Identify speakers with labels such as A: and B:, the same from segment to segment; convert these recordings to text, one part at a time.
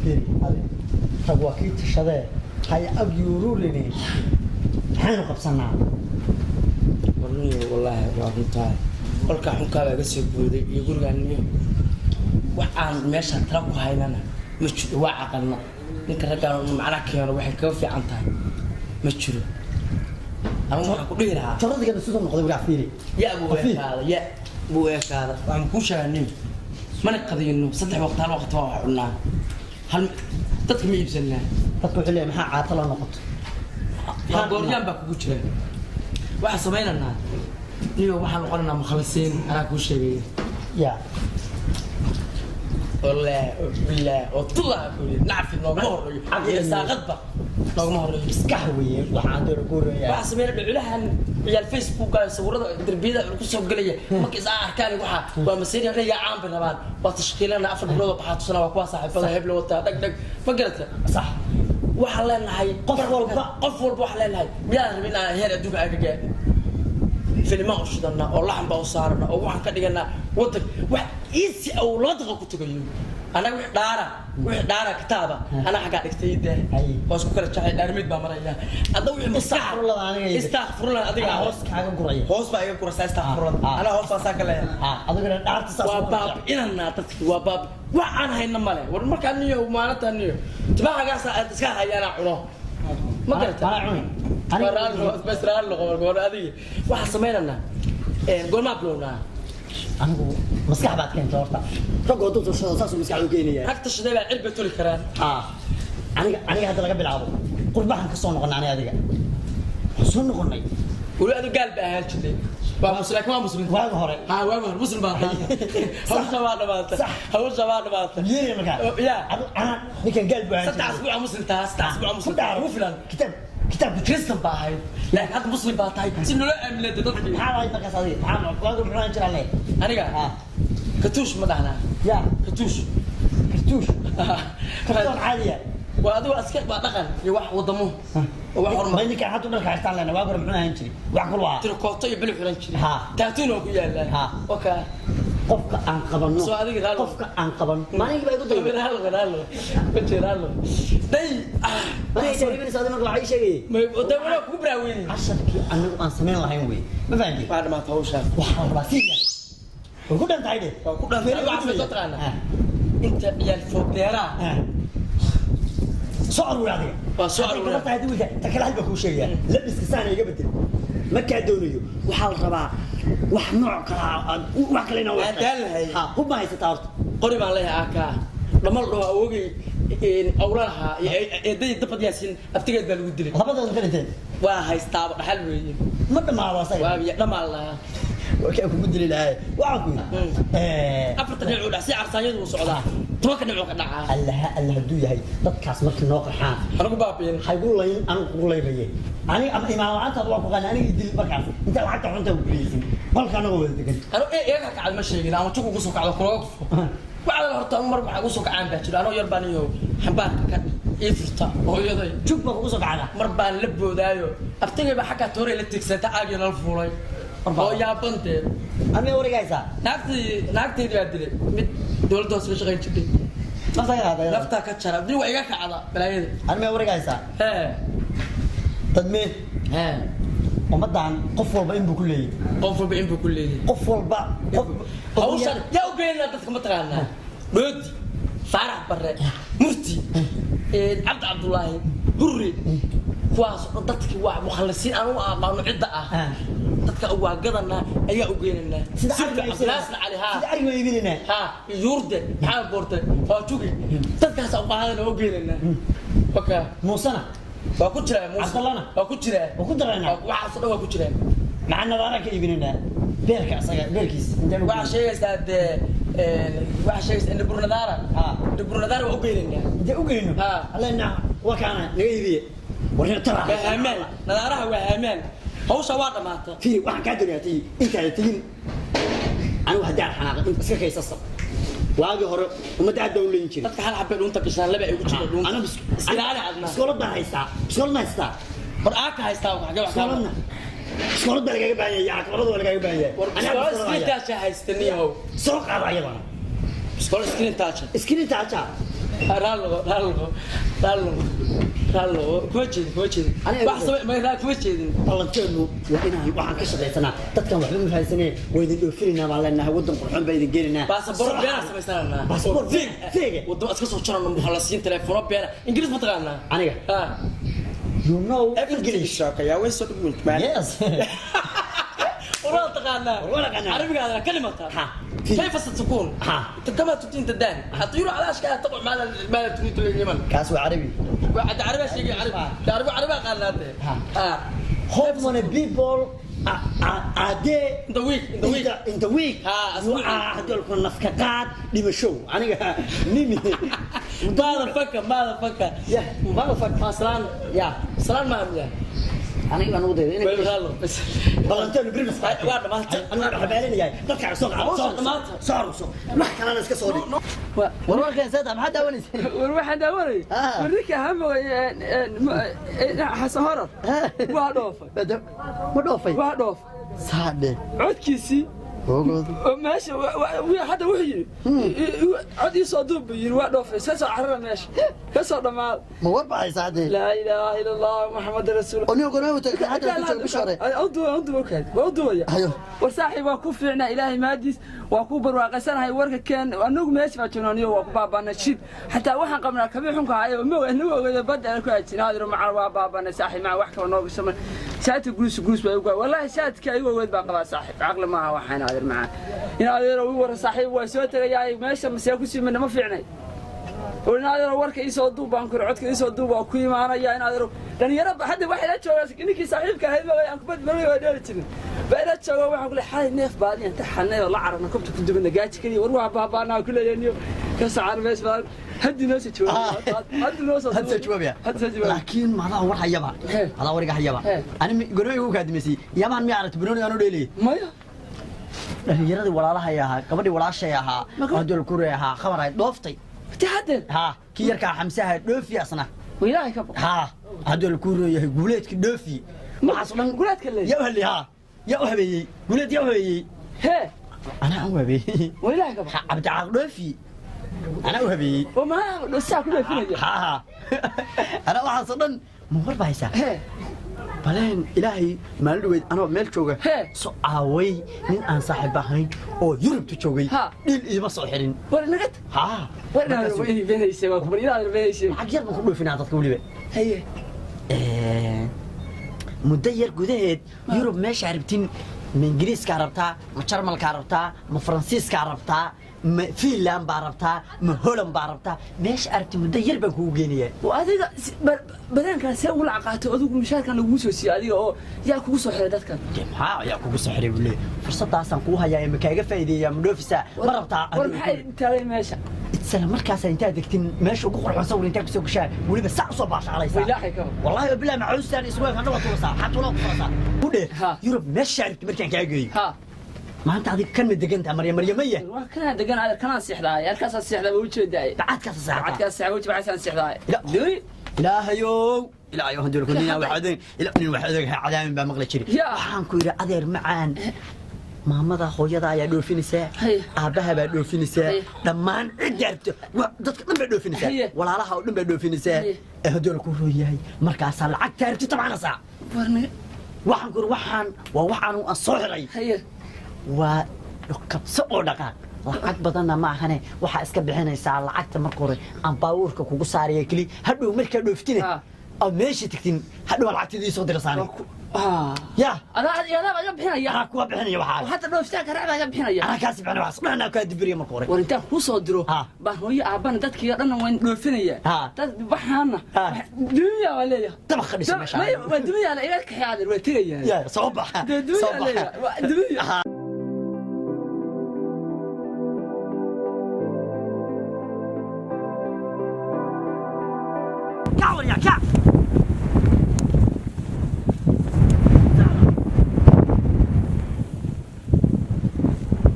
A: Fiiri, adi rag waa kii tashadee hay ag yuururini, maxaynu qabsanaa?
B: Warniyo, wallaahi waa runtahay, qolkaa xunkaabaa iga soo booday iyo gurigaan. Niyo, wax aan meeshaan tala ku haynana ma jiro. Waa caqalna ninka raggaan macna keeno, waxay kaga fiican tahay ma jiro. Anigu waxaan ku dhihi lahaa
A: Jaradigan siduu noqday wagaa, fiiri.
B: Ya buu eekaada, ya buu eekaada. Waxaan kuu sheegaa nin, mana qadiyno 3 waqti, hal waqti waa wax cunnaa, hal dadka ma iibsanaa.
A: Dadka wuxuu leeyahay, maxaa caato la noqoto?
B: Waa gooryaan baa kugu jira. Waxaan samaynaynaa niyo, waxaan noqonaynaa mukhalisiin, anaa kuu sheegaya.
A: Ya.
B: Wallaahi billaah oo tullah ku yidhi, nacfi noogama horeeyo iyo saaqadba noogama horeeyo.
A: Iskax weeye waxaan doona ku horeeyaa.
B: Waxaa sameynaya dhuculahan ciyaal Facebooka, sawirada darbiyada ku soo gelaya marka is arkaan, waxa waa masiir inay caan bay rabaan. Waa tashkiilana 4 bilood oo baxaa tusana, waa kuwa saaxiibada hebla wataa dhag dhag, ma garata?
A: Sax.
B: Waxaan leenahay
A: qof walba.
B: Qof walba waxaan leenahay, miyaan rabin inaan heer adduunka aan ka gaadhin? Filimaan u shidanaa oo laxan baa u saarana oo waxaan ka dhiganaa wadan wax easy oo 2 daqiiqo ku tagayo. Anaga wixii dhaara, wixii dhaara kitaaba anaa xaggaa dhigtay dee.
A: Hay.
B: Waa isku kala jacay, dhaarmid baa maraya adna wixii maskax.
A: Istaghfirullah aniga yidhi.
B: Istaghfirullah adiga.
A: Anaa hoos kaaga guraya.
B: Hoos baa iga guraysaa istaghfirullah. Anaa hoos baa saa ka leeyahay.
A: Ah, adiguna dhaarta saas
B: waa
A: u qoraya.
B: Baabi'inanaa dadki, waa baabi wax aan hayna male. War markaa niyo, maalinta niyo timahagaasa aad iska hayaanaa cuno, ma garata?
A: Anaa cuni.
B: Waa raalli noqo, bas raalli noqo. Marka hore adiga waxaan sameynaynaa, goormaa bilownaa?
A: Anigu maskax baad keentay horta. Ragoo dad tashada saasuu maskax u keenaya.
B: Rag tashaday baa cirba toli karaan.
A: Ah, aniga hadda laga bilaabo qurbahan ka soo noqonay, aniga adiga waan soo noqonay.
B: Weli adigu gaal ba ahaan jirtay, waa muslim, laakiin waa muslim.
A: Waagi hore.
B: Ha, waagi hore muslim baa ahaa. Hawsha waa dhamaatay.
A: Sax.
B: Hawsha waa dhamaatay.
A: Yeeri markaa.
B: Ya.
A: Ana ninkan gaal buu ahaan
B: 3
A: jiray.
B: Asbuuca muslim taha, 3 asbuuca muslim
A: Ku dhaaro.
B: ugu filan.
A: Kitaab kitaabku
B: Kristan baa ahayd, laakiin hadda muslim baa tahay, si nolo aaminay dadkii.
A: Maxaa lahayd markaas adiga? Maxaa waagi muxuu ahaan jiraa le?
B: Aniga katuush ma dhahnaa?
A: Ya.
B: Katuush.
A: Kartuush, kartoon caadiya.
B: Waa adigu askar, waa dhaqan iyo wax wadamo oo wax horumar.
A: May, ninkan hadda dharka xirtaan lena, waagi hore muxuu ahaan jiray? Wax kul waa
B: tirikooto iyo bili xiran jiray.
A: Ha.
B: Taatuun waa ku yaalaa.
A: Ha.
B: Waka.
A: Qofka aan qabanno.
B: Soo adiga raali.
A: Qofka aan qabanno maalinkii baa igu dayday.
B: Raalo, raalo ma jiraalo day.
A: Aniga jariibinaysa adiga marka waxaa ii sheegayay.
B: Ma day wala kugu baraaweynay.
A: Casharkii anagu aan samayn lahayn wey, ma fahanti?
B: Waa dhamaata hawshaan.
A: Waxaa la rabaa siya way ku dhan tahay dhe.
B: Waa ku dhan tahay. Waxaa soo taqaanaa inta ciyaal foogdeeraa.
A: Soo aruuri adiga.
B: Waa soo
A: Hadday
B: aruuray.
A: gabar tahay, haddii wiilka ta kale hal baa kuu sheegaya, labiska saana iga bedel markaa doonayo. Waxaa la rabaa wax nooc kala ah, wax kale inaan
B: Aan daan lahay.
A: Ha, hub ma haysataa horta?
B: Qori baan leeyahay, aakaa dhamal dhaho awogay awla lahaa iyo eedadii Dabad Yaasiin abtigeed baa lagu dilay.
A: Labadooda ka dhinteen.
B: Waa haystaaba, dhaxal weeye.
A: Ma dhamaado asaga.
B: Waa dhamaal lahaa.
A: Waa kugu dili lahay, waxaan ku yidhi
B: 4ta dhinac uu dhac si carsaanyadu uu socdaa, 10ka dhinac uu ka dhacaa.
A: Allaha alla hadduu yahay, dadkaas markii noo qarxaan
B: anigu baabiin.
A: Haygu layn, anigu kugu laymaye, aniga ama imaan la-aantaada waa ku qaani. Aniga idil markaas inta lacagta xunta ku guliyeysin qolka anagoo wada degan.
B: Anu iyaga kacad ma sheegin ama jug ugu soo kacdo kulaga kufo waxaa horta anu mar waxaa ugu soo kacaan baa jiro. Anoo yar baan iyo xambaarka ka ii furta hooyaday.
A: Jug baa kugu soo kacda.
B: Mar baan la boodaayo, abtigay baa xaggaa toorey la tigsanta, aagii nala fuulay oo yaabantee.
A: Aniga wareegaysaa.
B: Naagtii naagteydii baa dilay, mid dowladda hoose ka shaqayn jirtay.
A: Nafta ka qaada.
B: Naftaa ka jara dil, waa iga kacda balaayada.
A: Aniga wareegaysaa.
B: Hee.
A: Dadmee.
B: Hee.
A: Ummaddan qof walba inbuu ku leeyahay.
B: Qof walba inbuu ku leeyahay.
A: Qof walba qof
B: hawshan yaa u geynaa dadka, ma taqaanaa? Dhoodi, Faarax Barre, Murti, Cabdi Cabdullaahi Hurri, kuwaas oo dadki waa mukhalisiin aan u aqaano cidda ah. Dadka waa gadanaa ayaa u geynaynaa.
A: Sida
B: Sirka
A: ariga.
B: Cabdinaasir Cali, haa.
A: Sida ariga iibinaynaa.
B: Haa, Yuurde, Maxamed Boorte, Faajugi, dadkaas u qaadana oo u geynaynaa waka.
A: Muusena?
B: Waa ku jiraa Muuse.
A: Cabdallana?
B: Waa ku jiraa.
A: Waa ku daraynaa.
B: Waxaas oo dhan waa ku jiraan.
A: Maca nadaara ka iibinaynaa beerka asaga beerkiis intaan u
B: waxaa sheegaysaa dee, waxaa sheegaysaa indhaburnadaara.
A: Ha.
B: Indhaburnadaara waa u geynaynaa.
A: Intee u geyno?
B: Ha.
A: Allena waa kaana naga iibiye warna tara.
B: Waa haamaan, nadaaraha waa haamaan. Hawsha waa dhamaata.
A: Fiiri, waxaan kaa doonayaa tigi intaada tegin. Anigu haddii aan xanaaqo inta iska kaysasa, waagii hore ummadda aad baa u leyn jiray.
B: Dadka hal xabbay dhuunta gashaan, laba ay ugu jirta dhuunta.
A: Anigu
B: Iskilaali adna.
A: Iskoolad baan haystaa, iskoolad ma haystaa?
B: War aaka haystaa, xagee wax kaa
A: Iskooladna, iskoolad baa lagaaga baahan yahay, caqabada waa lagaaga baahan yahay.
B: War
A: Aniga
B: iskoolad
A: iskoolad
B: screen
A: hayaa.
B: touch haysta niyahow.
A: Soo qaada ayadana.
B: Iskoolad screen touch.
A: Screen touch.
B: Raallo, raallo, raallo, raallo, kuma jeedin, kuma jeedin. Wax samee ma raa, kuma jeedin.
A: Ballanteenu waa inaan waxaan ka shaqaysanaa dadkan waxba ma haysanee, waa idin dhoofinayna baan leenahay, waddan qurxoon baa idin geenaynaa.
B: Baasaboor beena samaysananaa.
A: Baasaboor feege.
B: Wadamo iska soo jarano, mukhalasiin, telefono beena. Ingiriis ma taqaanaa?
A: Aniga?
B: Ha.
A: You know English? Yes.
B: Waa taqaanaa.
A: Waa taqaanaa.
B: Carabiga adana kalimata.
A: Ha.
B: كيف ستكون؟
A: ها.
B: كما تدين تدان حطيروا على اشكال تقع ما لا تريد لليمن.
A: Kaas waa carabi.
B: واحد عربي شيء عربي عربي عربي قال لا.
A: ها.
B: ها.
A: How many people are there
B: in the week, in the week?
A: In the week.
B: Ha, asbuuci.
A: Waxaa hadalku nafka qaad dhimashow aniga mimi.
B: ماذا فكر، ماذا فكر؟
A: Ya motherfucker.
B: ما سلام.
A: Ya.
B: سلام ما أمزح.
A: Aniga baan ugu dayday.
B: بل غلط بس.
A: Ballanteenu birmas.
B: Waa dhamaatay.
A: Aniga xabaalinayaa dadka soo qaad.
B: Soo dhamaatay.
A: Soo aruso, wax kalena iska soo dhig. War warkan sada maxaa daawanaysa?
C: War waxaan daawanayay.
A: Ah.
C: War ninka hamogay Xasan Horar waa dhoofay.
A: Ma dhoofay?
C: Waa dhoofay.
A: Saadhe.
C: Codkiisii
A: Ogood.
C: oo meesha hadda wuxuu yidhi cod ii soo duub buu yidhi, waa dhoofay, iska soo carara, meesha ka soo dhammaada.
A: Ma war baxay saadhe?
C: Laa ilaaha ila Allah Maxamed rasuul.
A: Oo nin gormay u tagay hadda ku joogo bisha hore.
C: Waa u duubaya.
A: Hayo.
C: War saaxiib, waa ku fiicnaa, Ilaahay maadiis waa ku barwaaqaysanahay. Warka keen, anagu meesha baa joogno aniyo waa ku baabaanay shib, xataa waxaan qabnaa kabii xunka hayo ma anagu ogeeda badda aan ku hajin haadiro macal waa baabaanay saaxiib, maca wax kale nooga shaman shaati guus guus baa ugaa, wallaahi shaadka igu ogeed baan qabaa saaxiib, caqli maaha waxaan adeer macaan in adeero wi. Warra saaxiib, waa soo tagayaa meesha masee ku sii ma fiicnay oo in adeero warka ii soo duub baan kuri, codka ii soo duub, waa ku imaanaya in adeero. Dhalinyaro hadda waxay la joogaan ninkii saaxiibka ahayd ma aan kubad marway waa dheeli jirin baa ila jooga, waxaan ku leeyahay xalay neef baadi inta xanay oo la cararna kobta ku dubana gaaji kaliya. War waa baabaanaa ku leeyahay ka sacar meesha baan haddi noo soo jawaab, haddi noo soo
A: Hadda soo jawaabaya.
C: Hadda soo jawaab.
A: Laakiin maadaha war hayaba.
C: He.
A: Adaa wariga hayaba.
C: He.
A: Ani gormay ugu kaadimaysay yamaan miya aragti banooni aan u dheeliyay.
C: Maya.
A: Dhalinyaradii walaalahay ahaa, gabadhii walaashay ahaa, adol kure ahaa, khabar ay dhooftay.
C: Ti haddeer?
A: Ha, kii yarkaa Xamsaha dhoofi asna.
C: Ilaahay ka baq.
A: Ha, haddii la kuu rooyahay guuleedkii dhoofi waxaas oo dhan.
C: Guuleedka leeyahay.
A: Yaa u helay? Ha, yaa u habeeyey guuleed? Yaa u habeeyey?
C: Hee.
A: Anaa u habeeyey.
C: Waa Ilaahay ka baq.
A: Ha, Cabdicaaq dhoofi anaa u habeeyey.
C: Oo maxaa saa ku dhoofinaya?
A: Ha ha, anaa waxaas oo dhan ma war bahaysaa?
C: Hee.
A: Baleen Ilaahay maalin dhaweyd anoo meel jooga.
C: Hee.
A: So aaway nin aan saaxiib ahayn oo Yurubta joogay.
C: Ha.
A: Dhil iima soo xirin.
C: War naga
A: ha.
C: War inaad way beenaysa, waa kubar inaad beenaysa.
A: Lacag yar baan ku dhoofinaa dadka weliba.
C: Haye.
A: Muddo yar gudaheed Yurub meesha rabtin, ma Ingiriiskaa rabtaa, ma Jarmalkaa rabtaa, ma Faransiiskaa rabtaa, ma Finland baa rabtaa, ma Holland baa rabtaa, meesha aragti muddo yar baan kugu geenayaa.
C: Oo adiga bareenkan see ugu lacag qaato adigu, mishaarkan lagugu soo siiyey adiga oo yaa kugu soo xiray dadkan?
A: Dee maxaa ayaa kugu soo xiray buu leeyahay, fursadaasaan kuu hayaa ma kaaga faa'iideeyaa, ma dhoofisaa, ma rabtaa?
C: War maxay taagay meesha?
A: Isla markaas intaad degtin meesha ugu qurxoon sawir intaa kusoo gashaa, weliba sac usoo baashaalaysaa.
C: Ilaahay ka baq.
A: Wallahi bilahi macaustaan isweeg hadha waa tuurasaa, xatula ku furasaa ku dheer.
C: Ha.
A: Yurub meesha rabti markaan kaa geeyo.
C: Ha.
A: Maanta adiga kan ma degantaa Marya Maryamaya?
C: Waa kanaan degan adeer, kanaan seexdaay, halkaasaan seexdaa waa ujeedaay.
A: Bacadkaasa seexataa?
C: Cadkaas seexdaa weji baxaasaan seexdaay.
A: Ilaahayow, ilaahayow, hadii ku nin wax adeeg ila nin wax adeeg ha cadaamin baa maqli jiray.
C: Ya.
A: Waxaan ku yidhi adeer macaan, maamada hooyada ayaa dhoofinaysaa.
C: Haye.
A: Aabbaha baa dhoofinaysaa.
C: Haye.
A: Dhammaan cidda aragto dadka dhan baa dhoofinaysaa.
C: Haye.
A: Walaalaha oo dhan baa dhoofinaysaa.
C: Haye.
A: Ee haddii la ku rooyahay markaasaa lacagta aragti tabcanaysaa.
C: War naga
A: Waxaan ku yidhi waxaan waa waxaan aan soo xiray.
C: Haye.
A: Waa kabso oo dhaqaaq, lacag badanna ma ahane, waxaa iska bixinaysaa lacagta marka hore aan baabuurka kugu saaraya keli, hadhow markaa dhooftine
C: Ha.
A: oo meesha tagtin, hadhow lacagteeda ii soo dirasaane.
C: Waa ku ah
A: Ya.
C: Adaa adaa iga bixinaya?
A: Anaa kuwa bixinaya waxaa.
C: Hadda dhoofitaanka racbaa iga bixinaya?
A: Anaa kaasi bixinaya waxaas dhan, anaa kaa dibiriya marka hore.
C: War intaan kuu soo diro
A: Ha.
C: baan hooyo aabbana dadkiiga dhanna waan dhoofinaya.
A: Ha.
C: Dad waxaana
A: Ha.
C: dumiya waa leeyahay.
A: Dabaq ka dhisa meesha.
C: Maya, waa dumiya la iga kaxeeya adeer, waa tegayaa.
A: Ya soo baxa.
C: Dee dumiya
A: soo baxa.
C: Leeyahay waa dumiya.
A: Ha. Kac waryaa, kac.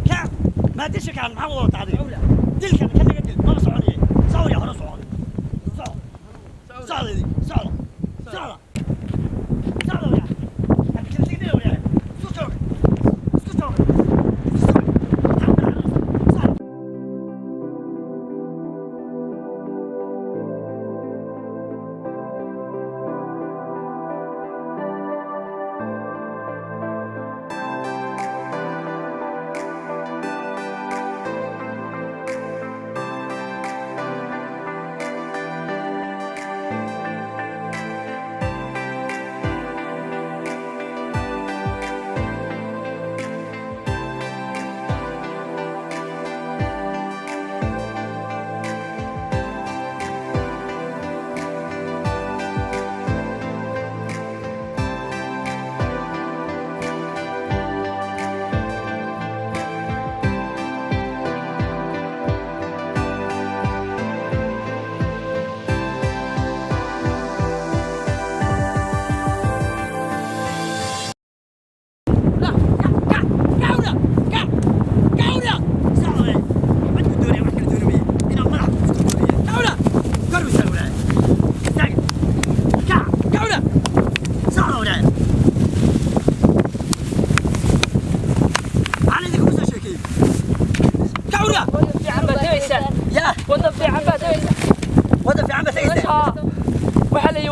A: Kac maa disha kaan maxaa wada adiga dilkan kan naga dil maba soconaya, socod hore, socod, socod, socod, socda, socda, socda waryaa. Hadda kala tegin waryaa, isku jooga, isku jooga, isku jooga. Socda.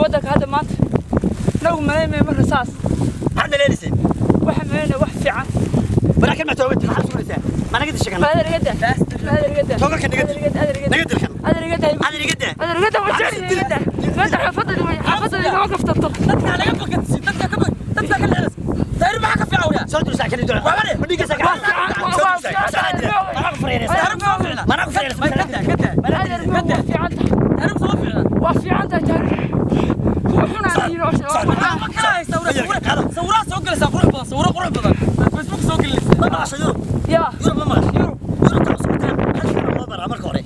C: waddanka hadda maanta nagu malaymaya marka saas.
A: Maxaad maleynaysaa?
C: Waxaan malaynaya wax fiican.
A: Walaakin ma toogati, maxaad sugnaysaa? Ma naga dishay kan?
C: Adeer iga daa. Adeer iga daa.
A: Toogarka naga dil.
C: Adeer iga daa.
A: Naga dil kan.
C: Adeer iga daa.
A: Adeer iga daa.
C: Adeer iga daa. Waa jecel iga daa. Maanta xaafadda way xaafadda igama kaftanto.
B: Dadka laga bakatsi, dadka ka bak, dadka ka leelas. Taariikh maxaa ka fiican waya?
A: Soo dursaa kan dul. Ma dhigaysaa kan? Soo dursaa. Soo dursaa. Mana ku fariinaysaa?
B: Taariikh soo fiicna.
A: Mana ku fariinaysaa?
B: Ka daa, ka daa.
C: Adeer waa fiican tahay.
B: Taariikh soo fiicna.
C: Waa fiican tahay taariikh. Kuwa xun aan yidhi oo
B: Ma kala haysta sawira. Sawira soo galaysaa qurux badan, sawiro qurux badan. Facebook soo gelinaysaa.
A: Ma maqasho Yurub?
C: Yaa.
A: Yurub ma maqasho?
C: Yurub.
A: Yurub taa socotaan. Halkan loo baraa marka hore.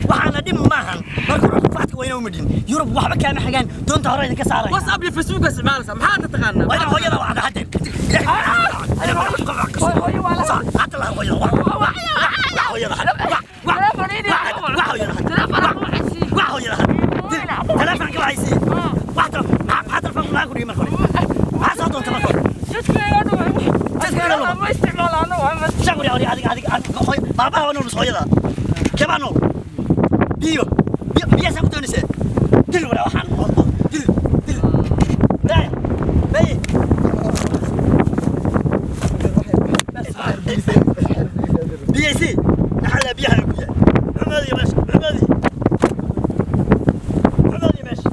A: Waxaana dhib maahan. Marka hore faadka wayna u midhin. Yurub waxba kaama xigaan. Doonta hore idinka saaraya.
B: WhatsApp iyo Facebook isticmaalaysaa. Maxaad taqaanaa?
A: Waa inaan hooyada wacda haddeer.
C: Hooyo waa la.
A: Hadda la hooyada wac. Wac hooyada hadda. Wac.
C: Telefoon idin.
A: Wac hooyada hadda.
C: Telefoon wacaysi.
A: Wac hooyada hadda. Telefoonka wacaysi. Wax maxaa telefoon laa ku dhigi marka hore? Maxaa soo doonta marka hore?
C: Jidka iga dhumay.
A: Jidka iga dhumay.
C: Ma isticmaalaano waa ma.
A: Shaquri adiga adiga adiga hooy maabaha waa nool mise hooyada? Keebaa nool? Biyo. Biyo biyo saa ku doonaysaa? Dil wala waxaan dil dil. Walaaya. Bay. BAC. Naxala biyaha ku yaal. Xumaadi meesha. Xumaadi. Xumaadi meesha.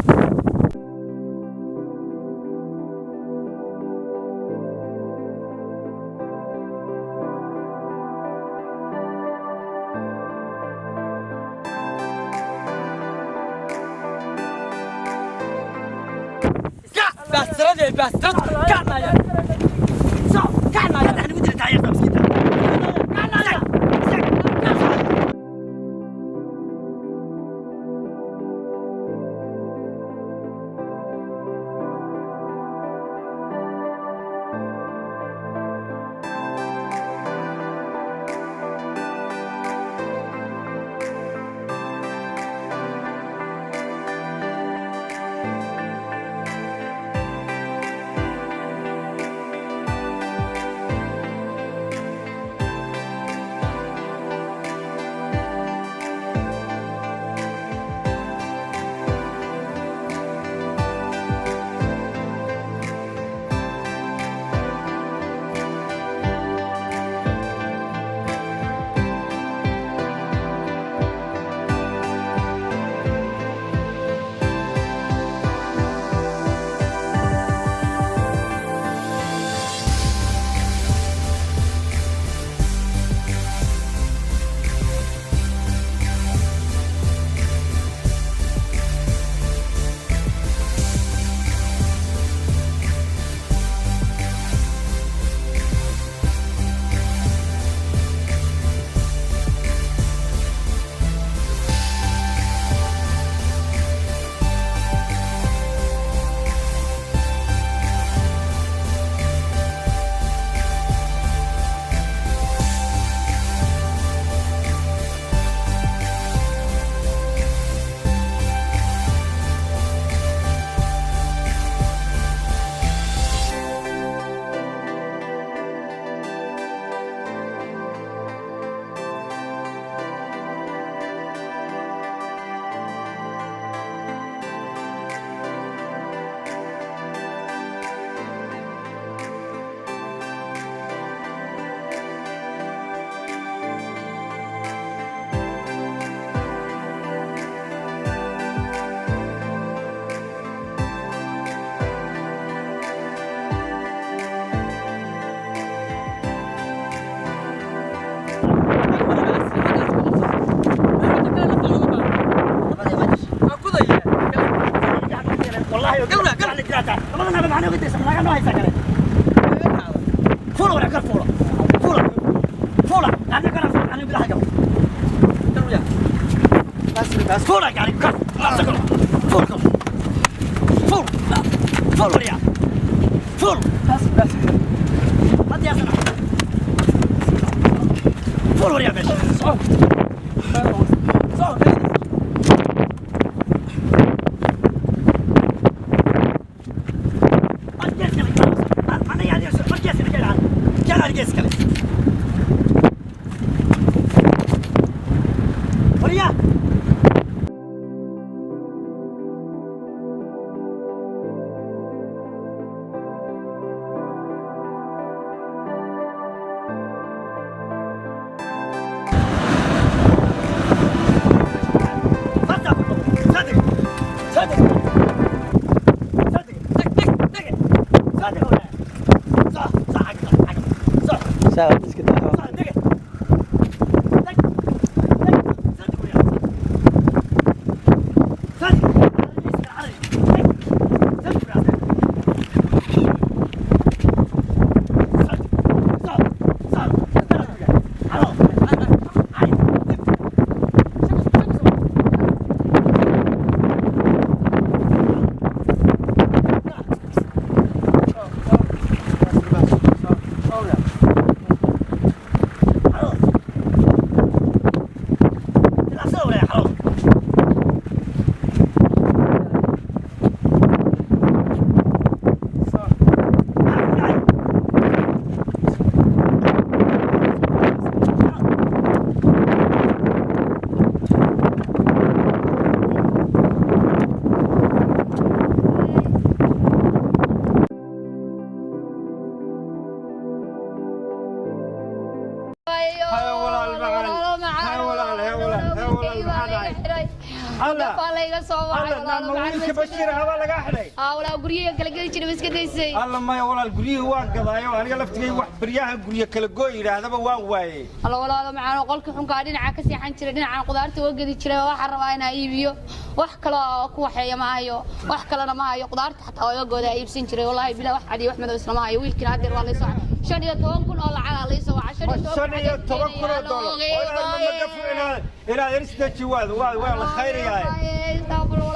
B: Baastiradii, baastirad. Kacnaya. Soo, kacnaya.
A: Hadda nagu dila taageerta miskiinta.
B: Kacnaya.
A: والله
B: قلنا، قلنا.
A: لبدنا macnaha uga daysa naga noo haysaa kale. Fuula wala kar fuula. Fuula. Fuula. Ana kara fuula ana bilaha gabo. Fuula gaari kar. Fuula kar. Fuul. Fuul wariya. Fuul. Ma diyaarsana. Fuul wariya meesha.
B: Soo.
A: Margees kale. Wariya.
D: Alla ma wiilka Bashiir ahaa laga xidhay?
E: Aa walaal, guryaha kala geli jiray iska daysay.
D: Alla maya walaal, guryihii waan gadaayo, aniga laftigay wax baryaha guryo kala gooy yidhaahdaba waan waayey.
E: Alla walaalo macaan, qolkii xunkaa dhinaca ka seexan jiray, dhinaca qudaarta uga gedi jiray, waxaan rabaa inaan iibiyo. Wax kale oo ku waxeeya ma hayo, wax kalena ma hayo. Qudaarta xataa waa iga gooda iibsan jiray. Wallaahi bilaa wax cadiyo wax madow islama hayo. Wiilkiina haddeer waa laysoo 15,000 oo lacag ah laysoo waca.
D: 15,000 oo dollar inaad erisdaji waad waa la khayrayaa,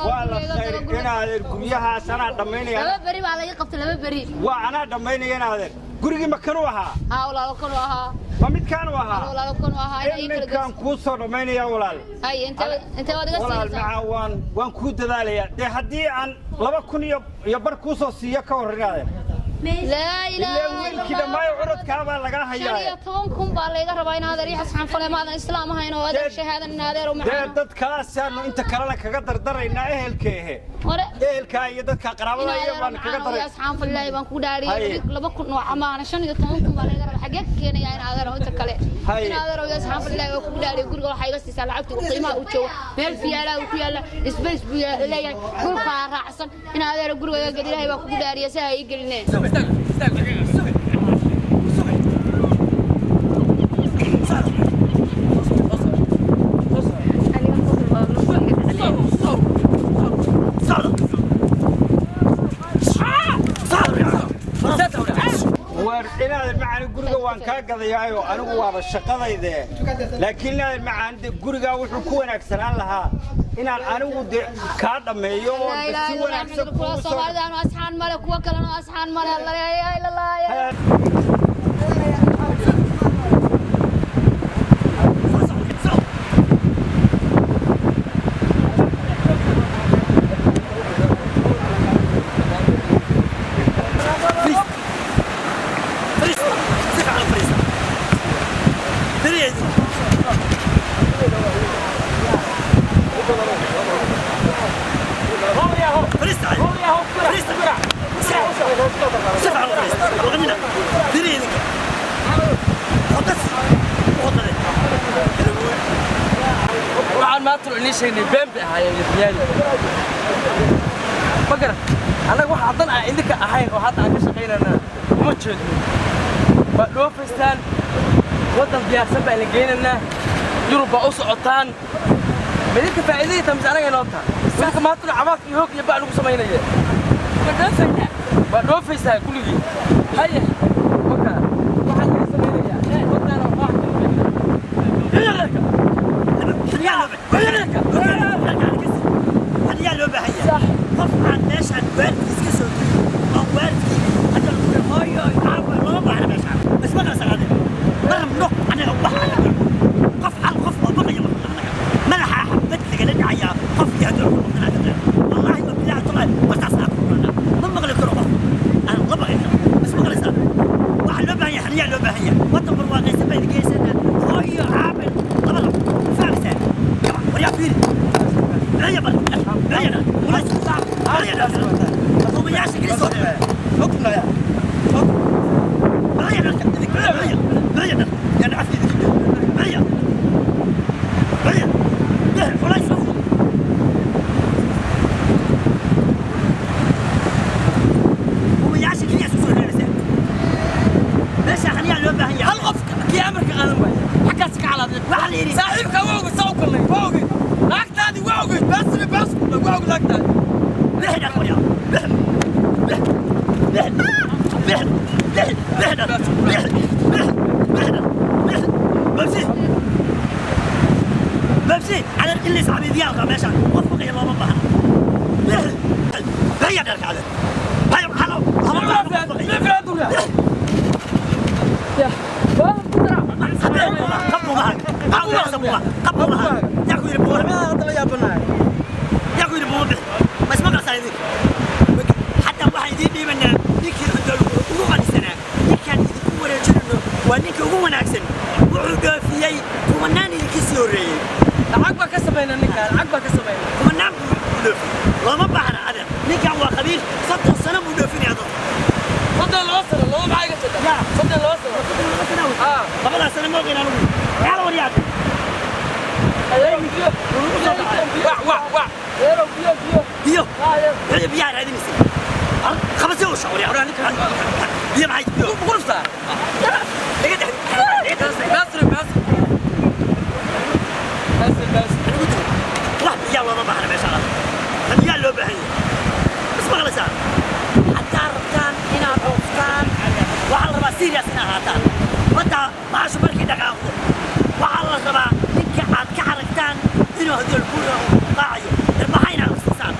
D: waa la khayr inaad guryahaas anaa dhammaynaya.
E: 2 beri baa laga qabtay, 2 beri.
D: Waa anaa dhammaynaya inaadeer. Gurigii ma kanuu ahaa?
E: Haa walaalo, kanu ahaa.
D: Ma midkaanu ahaa?
E: Walaalo, kanu ahaa.
D: Iminkaan kuu soo dhammaynaya walaal.
E: Hay, intee waad iga
D: walaal
E: siinaysaa?
D: Macaa waan kuu dadaalayaa dee. Haddii aan 2,000 iyo bar kuu soo siiyo ka hor inaadeer?
E: Laa ilaaha.
D: Ilaa wiilkii dhammaayo curadkaabaa lagaa hayaa.
E: 15,000 baa layga rabaa in adeer. Ii xasxanfale, maadan islaam ahayn oo adeer shahaadan in adeer oo
D: dee
E: macaan.
D: Dadkaasaanu inta kalena kaga dardaraynaa, ehelkeehe.
E: Hore
D: ehelkaa iyo dadka qaraabada iyo baan kaga daray.
E: Asxaan ilaahi baan ku dhaariyay, 2,000 oo amaana 15,000 baa laga rabaa. Xagee ka keenayaa in adeer inta kale? In adeer oo asxaan ilaahi waa ku dhaariyay, guriga waxaa iga siisaa lacagta uu qiimaha uu joogo. Meel fiyaalaha uu ku yaala, space buu leeyahay, dhulkaa raacsan. In adeer guriga iga gad, ilaahay baa kugu dhaariyay, si ha ii gelineen.
D: War inaadan macaan, guriga waan kaa gadayaayo, anigu waaba shaqadayde, laakiin inaadan macaan de gurigaa wuxuu ku wanaagsanaan lahaa inaan anigu de kaa dhammeeyo oo
E: laa ilaaha
D: si
E: illa
D: wanaagsan
E: Allah, kuwa
D: kugu soo
E: Soomaalida aanu asxaan male, kuwa kalena asxaan male. Laa ilaaha illa Allah.
A: فريسة سيف على فريسة فريسة. فريسة فريسة سيف على فريسة وغنينا فريسة خطس خطس.
B: Waxaan maanta inii sheegnay been bay ahaayeen iyo khiyaali, ma garan. Annaga wax haddan aan idinka ahayn oo hadda aan ka shaqaynayna uma jeedno. Waa dhoofaystaan, waddan diyaarsan baa la geynaynaa, Yurub baa u socotaan. Ma idinka faa'iidadii taa mise anaga inoo taa? Idinka maanta cabaadka iyo hoog iyo ba' lagu samaynaya.
C: Ma dhoofaynaa?
B: Waa dhoofaysaa kulligii. Haye, marka waxaa laga samaynayaa waddaana wax.
A: Yaa loo baahan yahay qof aan meeshaan waalidkiis ka soo tegin oo waalidkii hadda lagu yidhi hooyo aabo looma baahna meeshaan. Bas ma kala saqaadeen, ma rabno anaga wax anaga qof hal qof oo baqaya ma rabno anaga. Madaxa xabad lagala dhacayaa qof iyo haddii lagu noqonaa kadib, wallaahi wa bilaahi tallahi markaas aan ku noqonaa ma maqli karo qof aan la baqay karo. Bas ma kala waxaa loo baahan yahay, xaniyaa loo baahan yahay. Waddan barwaaqaysan baa idin hooyo aabe labada fahmaysaa. Waryaa fiiri. هيا بر هيا هيا ومياش كريسو
B: حكمنا يا
A: هيا هيا هيا يا نعرف هيا هيا ده ولا يسوي ومياش كريسو بس خليها لو باهية.
B: Hal qof kii amarka qaadan waaya xaggaas ka calaadin.
A: Waxaa la yidhi
B: saaxiibka waa ogey, saa u kulnay waa ogey, lacagtaadii waa ogey, baasina baas kulnay waa ogey lacagtaadii.
A: بحنا يا بح بح بح بح بح بحنا بح بح بحنا بح بمشي بمشي على اللي صعب ديالها ماشي وفق يلا ما بحنا بح هيا دارك على هيا حلو. قبوا معك قبوا معك يا كوير بوه يا كوير بوه. بس ما قص عليك حتى واحد يدي من ninkii ugu qanisanaa, ninkaan idinku wareejinayno waa ninka ugu wanaagsan. Wuxuu dhoofiyey kumanaan idinkii sii horreeyey.
B: Lacag baa ka samaynaa ninkaan, lacag baa ka samaynaa.
A: Kumanaan buu dhoofiyey. Looma baahna adeer, ninkan waa khabiir, 30 sano buu dhoofinaya dadka.
B: 32 sano laba maxaa iga jeedaa? 32 sano.
A: Labadaas sano ma ogeyn anigu. Yaala waryaade.
B: Wac wac wac.
A: Biyo biyaa raadinaysa khabasay u shaqo biyo maxay biyo
C: qurufta
A: laga dhex
C: baasri baas baas baas
A: wax biyaa looma baahna meesha biyaa loo baahan yahay bas maqlaysaa haddaa rabtaan inaad ooftaan waxaa la rabaa serious inaad ahaataan badda bahashu markii dhaqaaqdo waxaa la rabaa ninka aad ka aragtaan inuu haddii alkuura hunqaacayo irbaxa inaad siisaan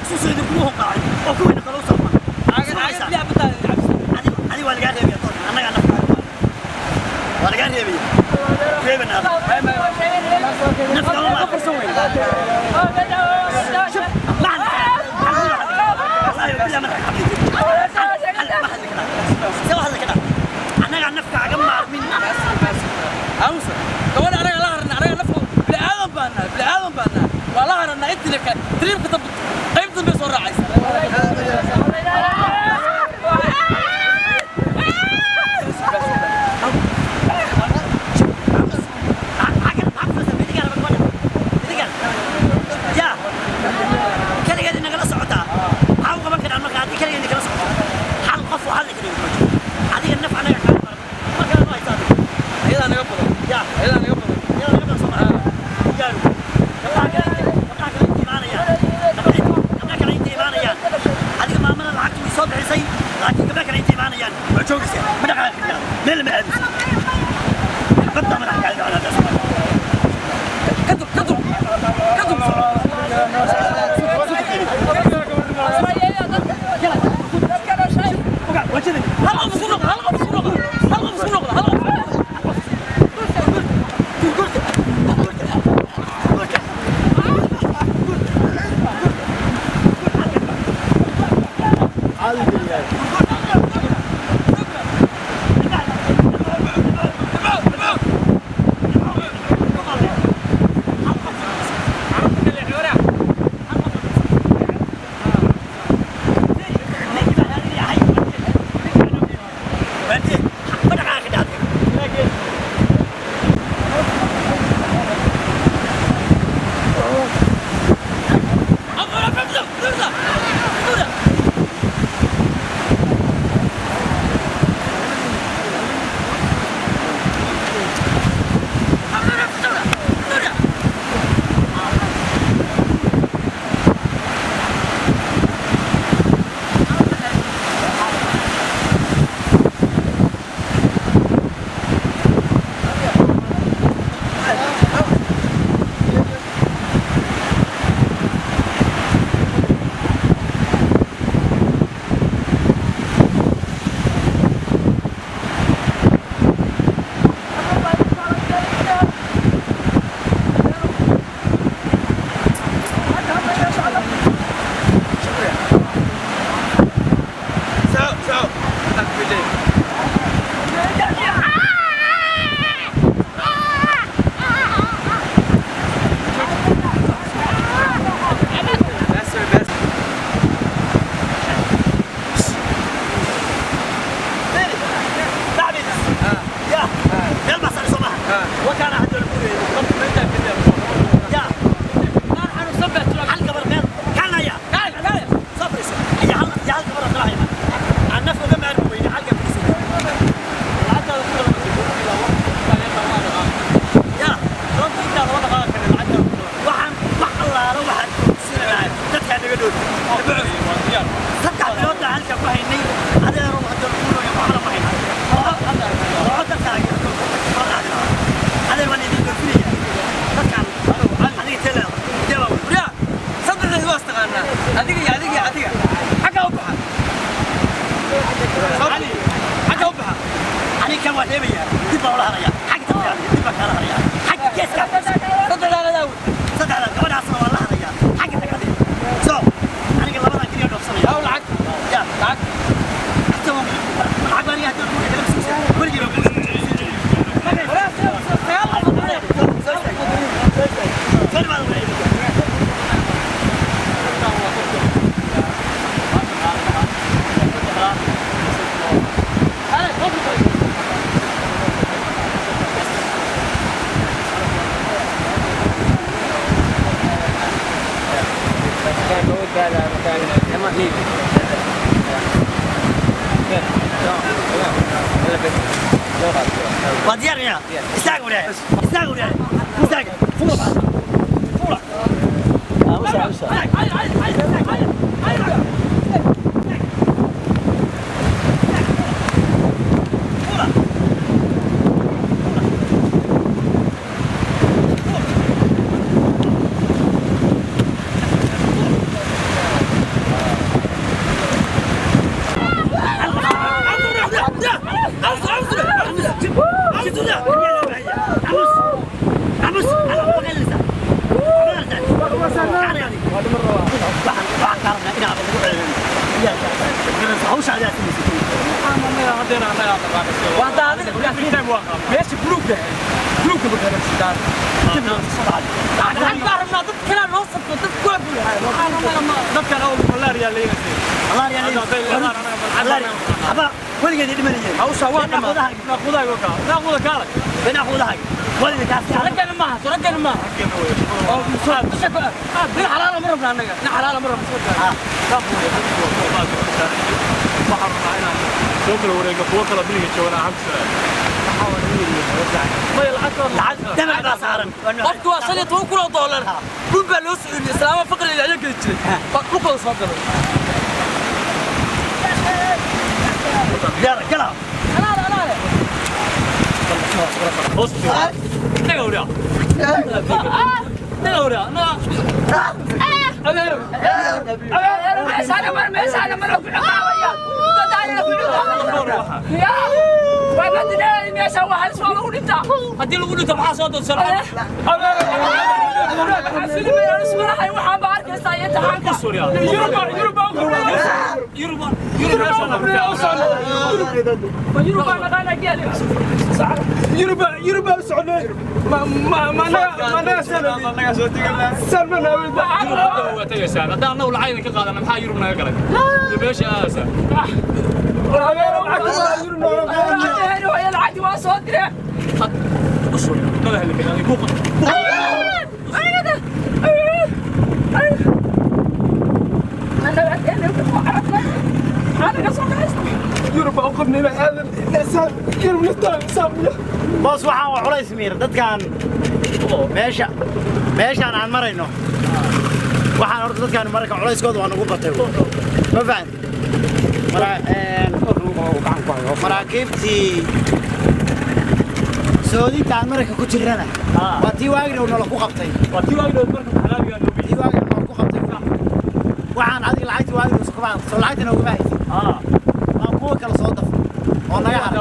A: suusu idinkuma hunqaacayo oo kuwiina kale u soo adi waa lagaa reebaya doonka annagaa nafka waa lagaa reebaya reebana nafka uma شوف ما عندك والله بالله ما حد سوى هذا كده انا قاعد نفكع اجمع من
C: أوصل كمان أنا لا هرنا أنا نفهم بالعالم بنا بالعالم بنا والله هرنا أنت لك تريم كتب قيمة بسرعة عايز
F: لا مكان تمام
A: waa diyaar miyaa istaaga walaal istaaga walaal istaaga fuula fuula
C: qofki waa 15 kun oo doolar dhul baa loo soo iibiyey islaama faqri la geli jiray dhulkooda soo galay
A: يلا كلا
C: انا
F: haddii lagu dhinto maxaa soo doonsan haddaan annagu lacagna ka qaadana maxaa Yurub naga galay meesha aadaysaa
A: boos waxaan waa culays miir dadkan meesha meeshaan aan marayno waxaan horta dadkan marka culayskooda waa nagu batay ma fahanti maraakiibtii soodinta aan marka ku jirana waa tii waagidhow nolol ku qabtay tii waagidhow nolol ku qabtay waxaan adiga lacagtii waagidhow soo lacagta noogama haysid waa kuwa kale soo dafo oo naga haro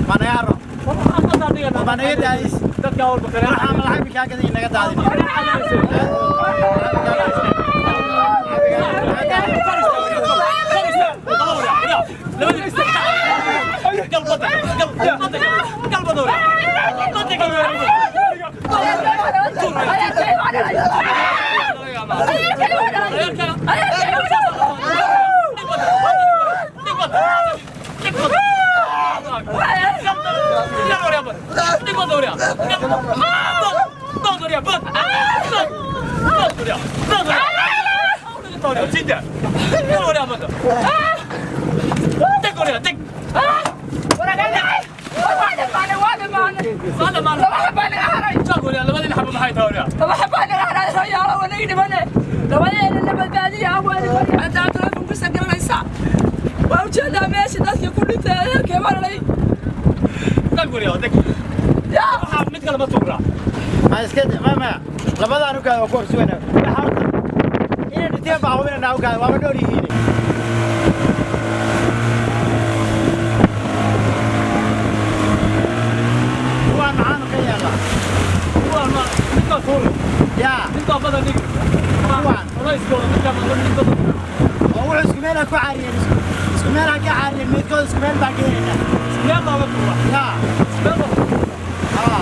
A: waa naga haro waa naga daadis waxaa ma lacag bikaa gadan naga daadin labadaan u gaado waa ku horsuganaa waxa horta inay dhinteen baa hubinanaa u gaado waaba dhoor yihiin kuwaan maxaanu ka yeelnaa yaa kuwaan oo wuxuu isku meel ha ku caariyeen isku meel ha ka caariyeen meydkooda isku meel baa geenaynaa yaa haa